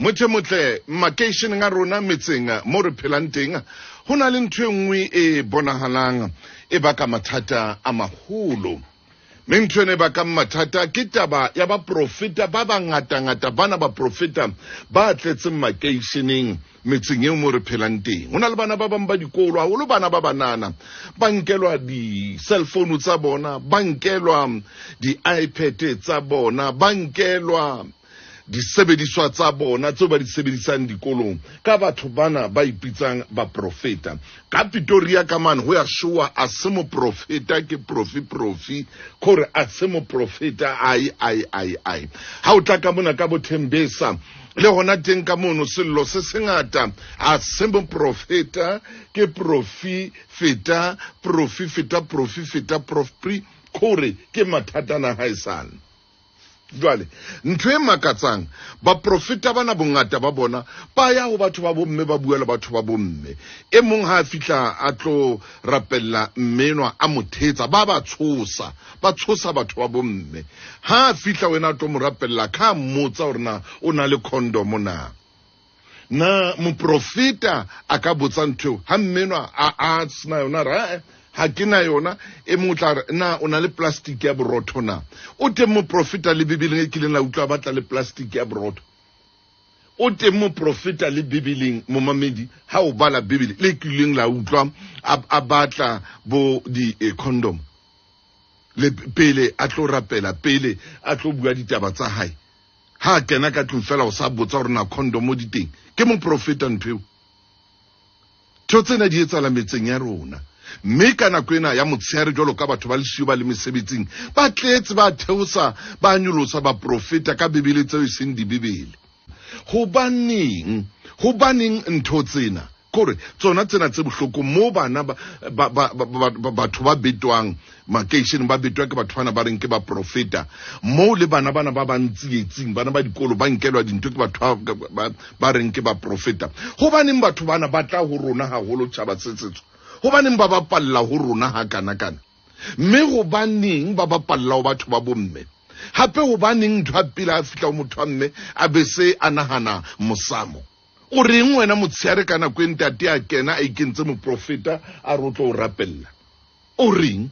Motho e motle, makeisheneng a rona metseng mo re phelang teng, ho na le ntho e nngwe e bonahalang e baka mathata a maholo. Mme ntho ena e bakang mathata ke taba ya baprofeta ba bangatangata, bana baprofeta ba tletseng makeisheneng metseng eo mo re phelang teng. Ho na le bana ba bang ba dikolo, haholo bana ba banana, ba nkelwa di-cell phone tsa bona, ba nkelwa di-iPad tsa bona, ba nkelwa disebediswa tsa bona tseo ba di sebedisang dikolong ka batho bana ba ipitsang baprofeta. Ka Pretoria ka mane ho ya shoa a se moprofeta, ke profi profi kore a se moprofeta, ai ai ai ai. Ha o tla ka mona ka Bothembesa le hona teng ka mono sello se sengata, a se moprofeta, ke profi feta profi feta profi feta profi kore ke mathata na haesale. Jwale ntho e makatsang, baprofeta bana bongata ba bona ba ya ho batho ba bomme, ba bua le batho ba bomme. E mong ha a fihla a tlo rapella mmenwa, a mo thetsa, ba ba tshosa, ba tshosa batho ba bomme. Ha a fihla wena a tlo mo rapella, ka mmotsa hore na o na le condom na. Na moprofeta a ka botsa ntho eo? Ha mmenwa a sena yona, re ae ha ke na yona. E mong o tla re, na o na le plastic ya borotho na? O teng moprofeta le Bibeleng e kileng la utlwa batla le plastic ya borotho? O teng moprofeta le Bibeleng, momamedi, ha o bala Bibele le kileng la utlwa a batla bo di-condom le pele a tlo rapela, pele a tlo bua ditaba tsa hae? Ha a kena ka tlung fela o sa botsa hore na condom di teng. Ke moprofeta ntho eo. Ntho tsena di etsahala metseng ya rona. Mme ka nako ena ya motshehare jwalo ka batho ba lesiyo ba le mesebetsing, ba tletse, ba theosa, ba nyolosa baprofeta ka Bibele tseo e seng dibibele. Hobaneng? Hobaneng ntho tsena? Kore tsona tsena tse bohloko mo bana batho ba betwang makeisheneng, ba betwa ke batho bana ba reng ke baprofeta, moo le bana bana ba bang tsietsing, bana ba dikolo ba nkelwa dintho ke batho ba reng ke baprofeta. Hobaneng batho bana ba tla ho rona haholo, tjhaba se setsho? Hobaneng ba bapalla ho rona ha kana kana? Mme hobaneng ba bapalla ho batho ba bomme? Hape hobaneng ntho ya pele a fihla ho motho wa mme a be se a nahana mosamo? O reng wena motshehare ka nako e ntate a kena a ikentse moprofeta a re o tlo o rapella? O reng?